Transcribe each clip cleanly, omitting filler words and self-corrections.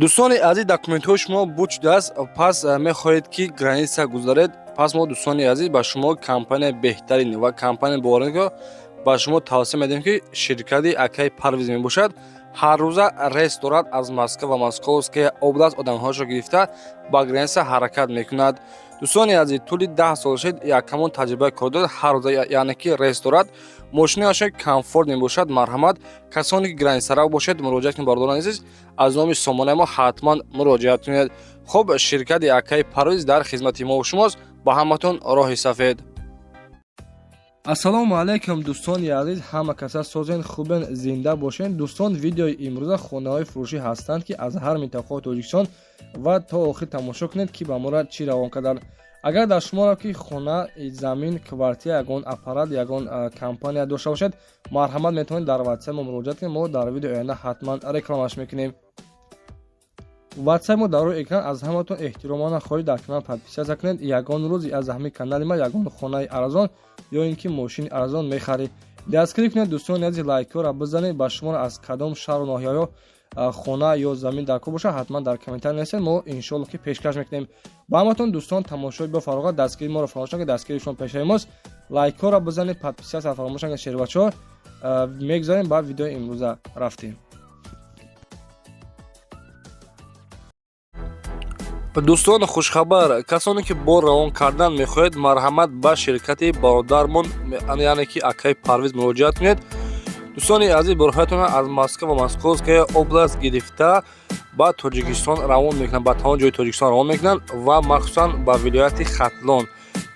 Дӯстони азиз, документҳои шумо буд шудааст, пас мехоҳед, ки граница гузаред. Пас мо, дӯстони азиз, ба шумо компанияи беҳтарин ва компанияи боваринро ба шумо тавсия медиҳем, ки ширкати акаи Парвиз мебошад. Ҳар рӯза рейс дорад аз Москва ва Московская область, одамҳояшро гирифта ба граница ҳаракат мекунад. Дӯстони азиз, тӯли 10 сол шуд, якамон таҷрибаи кор дорад. Ҳар рӯза, яъне ки, рейс дорад. Мошинаашон комфорт мебошад. Марҳамат, касоне ки границарав бошед, муроҷиат кунед. Бародарони азиз, аз номи сомонаи мо ҳатман муроҷиат кунед. Хуб, ширкати акаи Парвиз дар хизмати мо шумост. Ба ҳаматон роҳи сафед. Ассалому алайкум, дӯстони азиз, ҳама каса созен, хубен, зинда бошен. Дӯстон, видеои имрӯза хонаҳои фурӯшӣ ҳастанд, ки аз ҳар минтақаҳои Тоҷикистон, ва то охир тамошо кунед, ки ба мора чӣ равон карданд. Агар дар шуморо ки хона, замин, квартира, ягон аппарат, ягон компания дошта бошед, марҳамат, метавонед дар ватсап мо муроҷиат кунед. Мо дар видеои оянда ҳатман рекламаш мекунем. Ватсап мо дар рӯи экран. Аз ҳаматон эҳтиромона хоҳиш, дар канал подписаться кунед. Ягон рӯз аз ҳамин канали ма ягон хонаи арзон ё ин ки мошини арзон мехаред. Дастгирӣ кунед, дӯстони азиз, лайкҳоро бизанед. Ба шуморо аз кадом шаҳру ноҳияҳо хона ё замин дар кор бошад, ҳатман дар комментарий нависед, мо иншоалло ки пешкаш мекунем ба ҳаматон. Дӯстон, тамошои бо фароғат, дастгирии моро фаромӯш накунед, дастгирии шумо пешаи мост. Лайкҳоро бизанед, подписаться фаромӯш накунед. Шербачаҳо, мегузарем ба видеои имрӯза, рафтем. Дӯстон, хушхабар: касоне ки бор равон кардан мехоҳед, марҳамат, ба ширкати бародармон, яъне ки акаи Парвиз, муроҷиат кунед. Дӯстони азиз, борҳоятонро аз Москва ва Московская область гирифта ба Тоҷикистон равон мекунанд, ба тамоми ҷои Тоҷикистон равон мекунанд ва махсусан ба вилояти Хатлон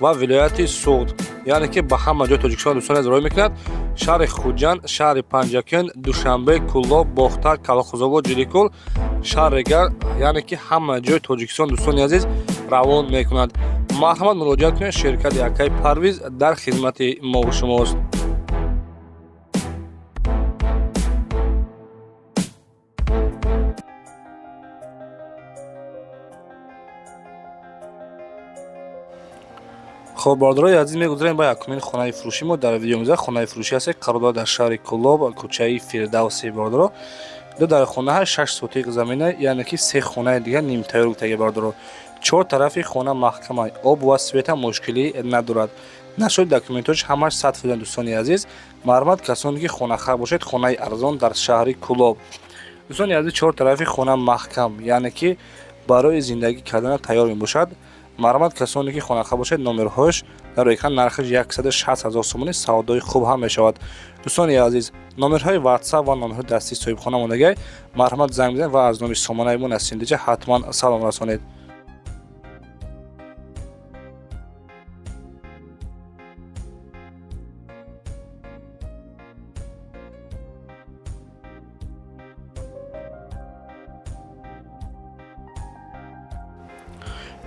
ва вилояти Суғд, яъне ки ба ҳама ҷои Тоҷикистон, дӯстони азиз, роҳ мекунад: шаҳри Хуҷанд, шаҳри Панҷакент, Душанбе, Кӯлоб, Бохтар, Калхозобод, Ҷиликул, шаҳри Гар, яъне ки ҳама ҷои Тоҷикистон, дӯстони азиз, равон мекунад. Марҳамат, муроҷиат кунед, ширкати акаи Парвиз дар хизмати мову шумост. Хоб, бародарои азиз, мегузарем ба якумин хонаи фурӯшӣ. Мо дар видео меза хонаи фурӯшӣ ҳаст, қарор дорад дар шаҳри Кӯлоб, кӯчаи Фирдавси. Бародаро, ду дар хонаҳа, 6 сотиқ замина, яъне ки се хонаи дигар нимтайёр гуфтаги. Бародаро, чор тарафи хона маҳкама, об ва света мушкилӣ надорад. Нашоди документош ҳамаш 100%. Дӯстони азиз, марҳамат, касоне ки хонахар бошед, хонаи арзон дар шаҳри Кӯлоб. Дӯстони азиз, чор тарафи хона маҳкам, яъне ки барои зиндагӣ кардана тайёр мебошад. Марҳамат, касоне ки хонахар бошед, номерҳош дар экран, нархаш 160 000 сомонӣ, савдои хуб ҳам мешавад. Дӯстони азиз, номерҳои ватсап ва номерҳои дастии соҳибхона мондагай, марҳамат, занг бизанед ва аз номи сомонаи мо Насимдиҷа ҳатман салом расонед.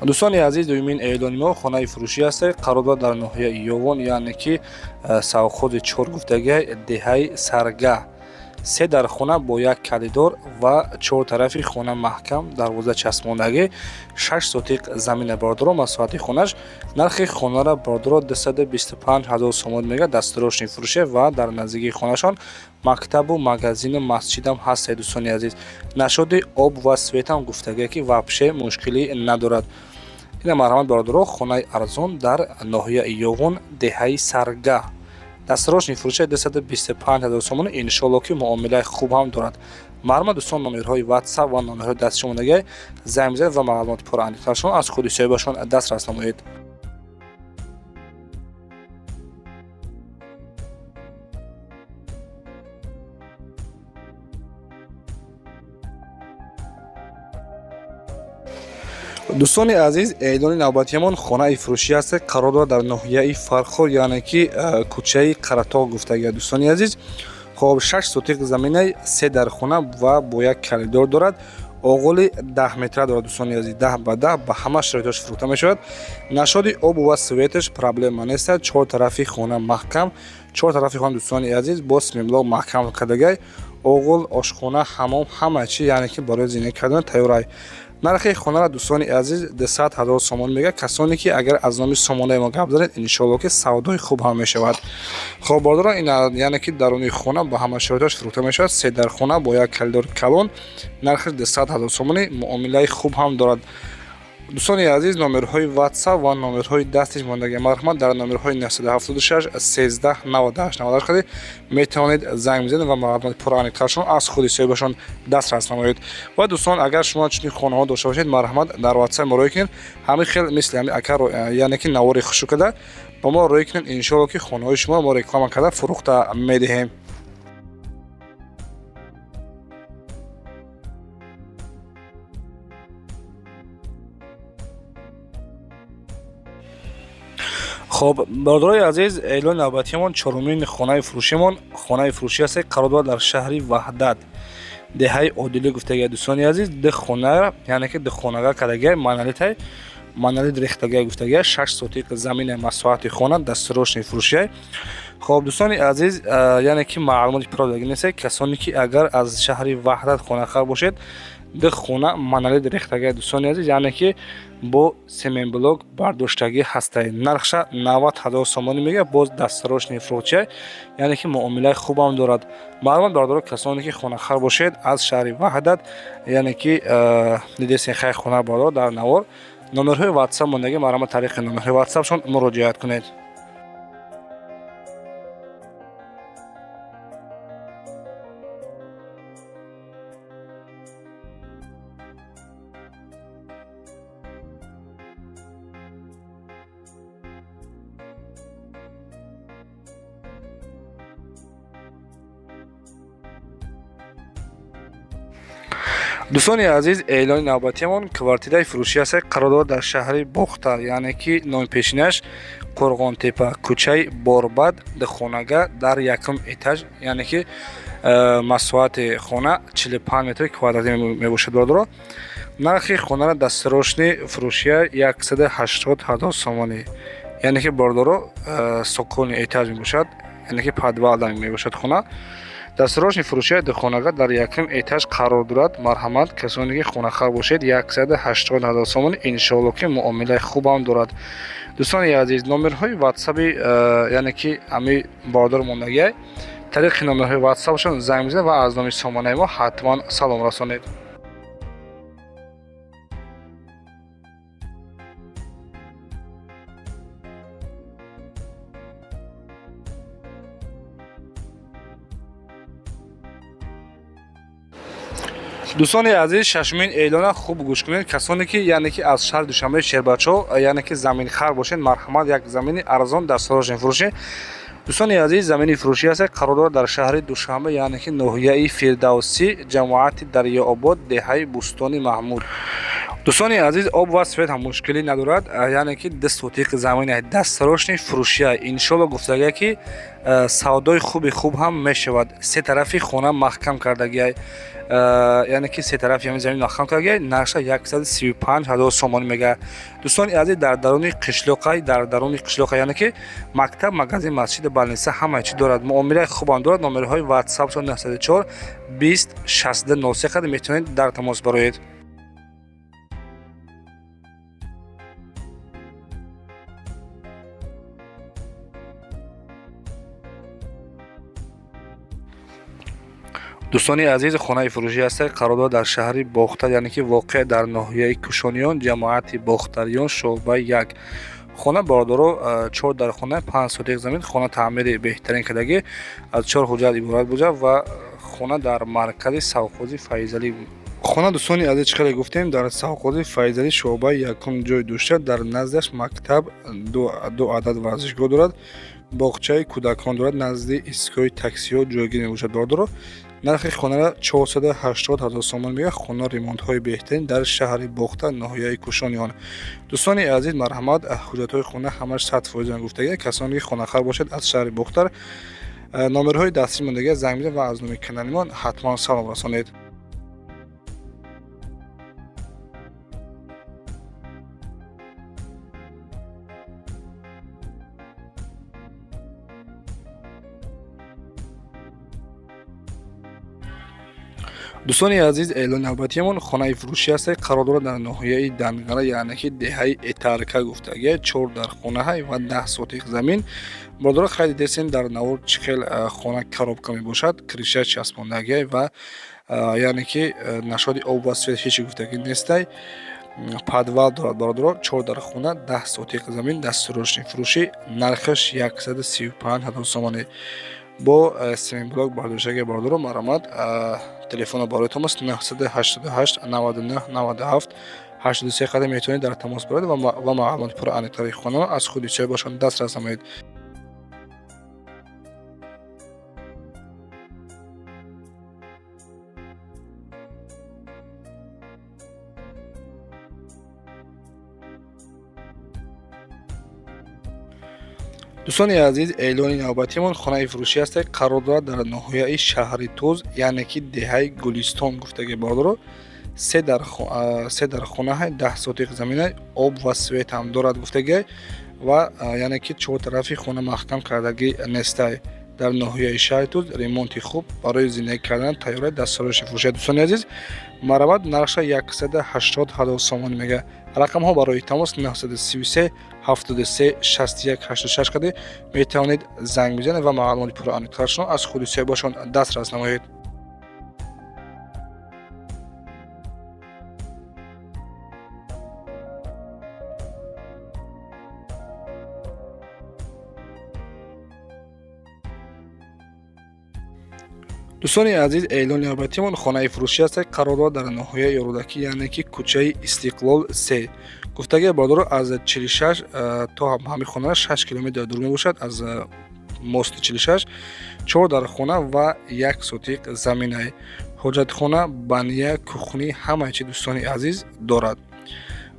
Дӯстони азиз, дуюмин эълони мо хонаи фурӯшӣ аст, қарор дорад дар ноҳияи Ёвон, яъне ки совхози чор гуфтагиа, деҳаи Саргаҳ. Се дар хона бо як калидор ва чор тарафи хона маҳкам, дарвоза часпондагӣ, 6 сотиқ замина, бародаро, масоҳати хонаш. Нархи хонара, бародаро, 225 000 сомон мега, дастурошни фурӯше ва дар наздикии хонашон мактабу магазину масҷидам ҳастед. Дӯстони азиз, нашоди об ва светам гуфтагие, ки вообще мушкилӣ надорад. Ина, марҳамат, бародаро, хонаи арзон дар ноҳияи Ёвон, деҳаи Саргаҳ, дастрошни фурӯшаи 225 000 сомон, иншоалло ки муомилаи хуб ҳам дорад. Марҳамат, дӯстон, номерҳои ватсап ва номерҳои дасти шумонагай занг бизанед ва маълумоти пурра аниқтаршон аз худи соҳибашон дастрас намоед. Дӯстони азиз, эълони навбатиамон хонаи фурӯшӣ аст, қарор дорад дар ноҳияи Фархор, яъне ки кӯчаи Қаратоғ гуфтагия. Дӯстони азиз, хоб, 6 сотиқ заминаи, се дар хона ва бо як калидор дорад, оғоли 10 метра дорад. Дӯстони азиз, 10 ба 10, ба ҳама шароитош фурӯхта мешавад. Нашоди обу ва светаш проблема нест, чор тарафи хона маҳкам, чор тарафи хона, дӯстони азиз, бо цементблок маҳкам кардагай. Оғол, ошхона, ҳамом, ҳама чи, яъне ки барои зиндагӣ кардан тайёрай. Нархи хонаро, дӯстони азиз, 200 ҳазор сомон мега. Касоне ки агар аз номи сомонаи мо гап занед, иншоалло, ки савдои хуб ҳам мешавад. Хоб, бародарон, ин яъне ки даруни хона ба ҳама шароиташ фурӯхта мешавад. Се дар хона бо як калидори калон, нархаш 200 ҳазор сомонӣ, муомилаи хуб ҳам дорад. Дӯстони азиз, номерҳои WhatsApp ва номерҳои дастиш мондагӣ. Марҳамат, дар номерҳои 976 13 98 98 қади метавонед занг бизанед ва маълумоти пурра-аниқтаршон аз худи соҳибашон дастрас намоед. Ва дӯстон, агар шумо чунин хонаҳо дошта бошед, марҳамат, дар WhatsApp мо рӯй кунед. Ҳамин хел мисли ҳамин акаро, яъне ки навори хушук карда ба мо рӯй кунед. Иншоалло, ки хонаҳои шуморо мо реклама карда фурӯхта медиҳем. Хоб, бародарои азиз, эълони навбатиамон, чорумин хонаи фурӯшимон, хонаи фурӯшӣ аст, қарор дорад дар шаҳри Ваҳдат, деҳаи Одилӣ гуфтагия. Дӯстони азиз, ду хона, яъне ки ду хонага кардагия, монолитай, монолит рехтагия гуфтагия, 6 сотик замина масоҳати хона, дастсрочный фурӯшия. Хоб, дӯстони азиз, яъне ки маълумоти пурра додагӣ нест. Касоне ки агар аз шаҳри Ваҳдат хонахар бошед, ду хона монолит рехтагия, дӯстони азиз, яъне ки бо семенблок бардоштагӣ ҳастай. Нархша 90 ҳазор сомонӣ мега, боз дастсрочный фурӯшия, яъне ки муомилаи хубам дорад. Маълумот, бародаро, касоне ки хонахар бошед аз шаҳри Ваҳдат, яъне ки дидесен хай хона, бародаро, дар навор номерҳои WhatsApp мондагӣ, марҳамат, тариқи номерҳои WhatsAppшон муроҷиат кунед. Дӯстони азиз, эълони навбатиамон квартираи фурӯшӣ аст, қарор дорад дар шаҳри Бохтар, яъне ки номи пешинаш Қурғонтепа, кӯчаи Борбад, духонага дар якум этаж, яъне ки масоҳати хона 45 метри квадратӣ мебошад. Бародаро, нархи хонаро дастсрочный фурӯшия 180 ҳазор сомонӣ, яъне ки, бародаро, цокольный этаж мебошад, яъне ки подвал мебошад. Хона дастсрочный фурӯшияи духонага дар якум этаж қарор дорад. Марҳамат, касоне ки хонахар бошед, 180 ҳазор сомонӣ, иншоалло, ки муомилаи хубам дорад. Дӯстони азиз, номерҳои ватсаби, яъне ки ҳами бародар мондагиай, тариқи номерҳои ватсапшон занг бизанед ва аз номи сомонаи мо ҳатман салом расонед. Дӯстони азиз, шашумин эълона хуб гӯш кунед. Касоне ки, яъне ки аз шаҳри Душанбе, Шербачо, яъне ки заминхар бошед, марҳамат, як замини арзон дастсрочный фурӯшӣ. Дӯстони азиз, замини фурӯшӣ аст, қарор дорад дар шаҳри Душанбе, яъне ки ноҳияи Фирдавсӣ, ҷамоати Дарёобод, деҳаи Бӯстони Маҳмуд. Дӯстони азиз, об ва свет ҳам мушкилӣ надорад, яъне ки 2 сотиқ замини дастсрочный фурӯшия. Иншолло, гуфтагия, ки савдои хуби хуб ҳам мешавад. Се тарафи хона маҳкам кардагиай, яъне ки се тарафи ҳамин замин маҳкам кардагиай. Нархша 135 ҳазор сомонӣ мега. Дӯстони азиз, дар даруни қишлоқай, дар даруни қишлоқа, яъне ки мактаб, магазин, масҷиду больница, ҳамаи чӣ дорад, муомилаи хубам дорад. Номерҳои WhatsApp 904 20 62 03 қадр метавонед дар тамос бароед. Дӯстони азиз, хонаи фурӯшӣ аст, қарор дорад дар шаҳри Бохтар, яъне ки воқеъ дар ноҳияи Кушониён, ҷамоати Бохтариён, шӯъбаи 1. Хона, бародаро, чор дар хона, 5 сотиқ замин, хона таъмири беҳтарин кардагӣ, аз чор ҳуҷрат иборат буда ва хона дар маркази совхози Файзалӣ. Хона, дӯстони азиз, чӣ хеле гуфтем, дар совхози Файзалӣ, шӯъбаи якум ҷой дошта, дар наздаш мактаб, ду адад варзишгоҳ дорад, боғчаи кӯдакон дорад, назди истгоҳи таксиҳо ҷойгир мебошад. Бародаро, нархи хонаро 480 ҳазор сомон мега. Хона ремонтҳои беҳтарин, дар шаҳри Бохтар, ноҳияи Кушониён. Дӯстони азиз, марҳамат, ҳуҷҷатҳои хона ҳамаш 100% гуфтагия. Касоне ки хонахар бошед аз шаҳри Бохтар, номерҳои дастӣ мондагия, занг бизанед ва аз номи каналимон ҳатман салом расонед. Дӯстони азиз, эълони навбатиамон хонаи фурӯшӣ аст, қарор дорад дар ноҳияи Дангара, яъне ки деҳаи Этарка гуфтагия, чор дар хонаҳай ва 10 сотих замин. Бародаро, хайр, дидесем дар навор чӣ хел хона коробка мебошад, крыша часпондагиай ва яъне ки нашоди об ва свет ҳечи гуфтагӣ нестай. Подвал дорад, бародаро. Чор дар хона, 10 сотих замин, дастсрочный фурӯшӣ, нархаш 135 ҳазор сомонӣ бо семенблок бардоштагия. Бародаро, марҳамат, телефоно барои тамос 988 99 97 83 қадам метавонед дар тамос баред ва маълумоти пурра аниқтари хонаро аз худи соҳибашон дастрас намоед. Дӯстони азиз, эълони навбатиамон хонаи фурӯшӣ аст, қарор дорад дар ноҳияи шаҳри Туз, яъне ки деҳаи Гулистон гуфтагӣ. Бародаро, се дар хонаҳай, 10 сотих заминай, об ва свет ҳам дорад гуфтагиай ва яъне ки чор тарафи хона маҳкам кардагӣ нестай. Дар ноҳияи шаҳри Туз, ремонти хуб, барои зиндагӣ кардан тайёра, дастсрочный фурӯшия. Дӯстони азиз, марҳамат, нархша 180 ҳазор сомонӣ мега. Рақамҳо барои тамос 933 73 61 86 қади метавонед занг бизанед ва маълумоти пурра аниқтарашро аз худи соҳибашон дастрас намоед. Дӯстони азиз, эълони навбатиамон хонаи фурӯшӣ аст, қарор дорад дар ноҳияи Рӯдакӣ, яъне ки кӯчаи Истиқлол 3 гуфтагия. Бародаро, аз 46 то ҳамин хонара 6 километр дур мебошад, аз мости 46. Чор дар хона ва як сотиқ заминай, ҳоҷатхона, баня, кухни, ҳамаи чи, дӯстони азиз, дорад.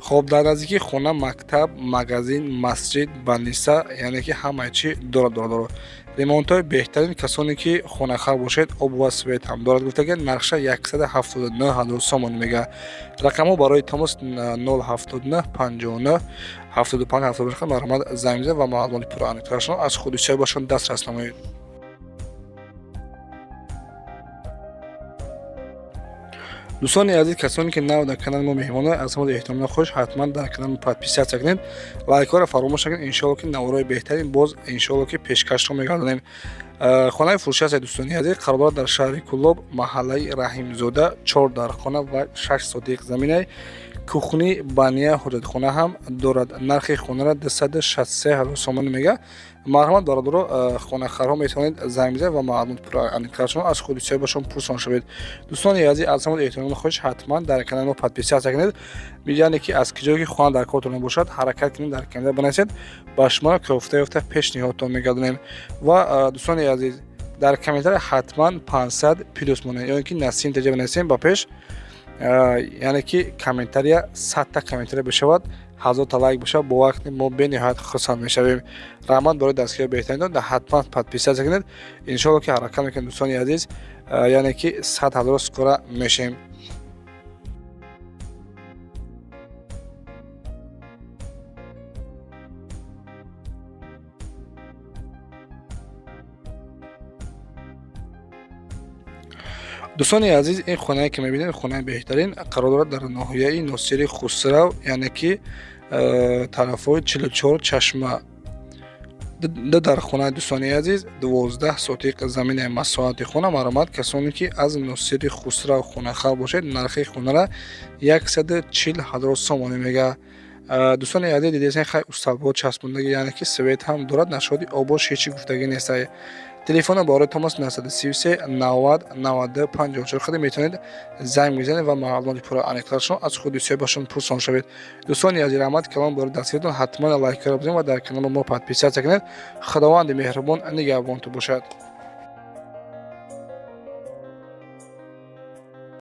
Хоб, дар наздикии хона мактаб, магазин, масҷид, больница, яъне ки ҳамаи чи дорад, бародаро. Ремонтҳои беҳтарин, касоне ки хонахар бошед, об ва свет ҳам дорад гуфтага. Нархша 179 ҳазор сомонӣ мега. Рақамҳо барои тамос 079 59 75 70. Марҳамат, занг бизанед ва маълумоти пурра аниқтарашро аз худи соҳибашон дастрас намоед. Дӯстони азиз, касоне ки нав дар канали мо меҳмонанд, аз ҳамаи эҳтиромона хоҳиш, ҳатман дар канали мо подписаться кунед, лайкҳоро фаромӯш накунед. Иншоалло, ки наворҳои беҳтарин боз, иншоалло, ки пешкашро мегардонем. Хонаи фурӯшӣ аст, дӯстони азиз, қарор дорад дар шаҳри Кӯлоб, маҳаллаи Раҳимзода, чор дар хона ва 6 сотих заминай, кухни, баня, ҳоҷатхона ҳам дорад. Нархи хонара 263 ҳазор сомонӣ мега. Марҳамат, бародаро, хонахарҳо метавонед занг бизанед ва маълумот пурра аниқтарашон аз худи соҳибашон пурсон шавед. Дӯстони азиз, аз ҳамаи эҳтиромона хоҳиш, ҳатман дар канали мо подписаться кунед, яъне ки аз киҷое ки хона дар кортон бошад, ҳаракат кунед, дар комментария бинависед, ба шуморо кофта ёфта пешниҳодтон мегардонем. Ва дӯстони азиз, дар комментария ҳатман 500 плюс монед ё ин ки Насим Теҷа бинависем ба пеш, яъне ки комментария 100-та комментария бишавад, 1000-та лайк бошад, бовар кунед, мо бениҳоят хурсанд мешавем. Раҳмат барои дастгирии беҳтаринтон. Ҳатман подписаться кунед. Иншоалло, ки ҳаракат мекунем, дӯстони азиз, яъне ки 100 ҳазорро скоро мешем. Дӯстони азиз, ин хонае ки мебинед, хонаи беҳтарин, қарор дорад дар ноҳияи Носири Хусрав, яъне ки тарафҳои 44 чашма. Ду дар хонаи, дӯстони азиз, 12 сотиқ замини масоҳати хона. Марҳамат, касоне ки аз Носири Хусрав хонахар бошед, нархи хонара 140 ҳазор сомонӣ мега. Дӯстони азиз, дидесен, хай, усталбо часпондаги, яъне ки свет ҳам дорад, нашоди обош ҳечи гуфтагӣ нестай. Телефона барои тамос 933 90 92 54 хеле метавонед занг бизанед ва маълумоти пурра аниқтарашро аз худи соҳибашон пурсон шавед. Дӯстони азиз, раҳмати калон барои дастгиритон. Ҳатман лайкҳоро бизанед ва дар канали мо подписаться кунед. Худованди меҳрубон нигаҳбонтон бошад.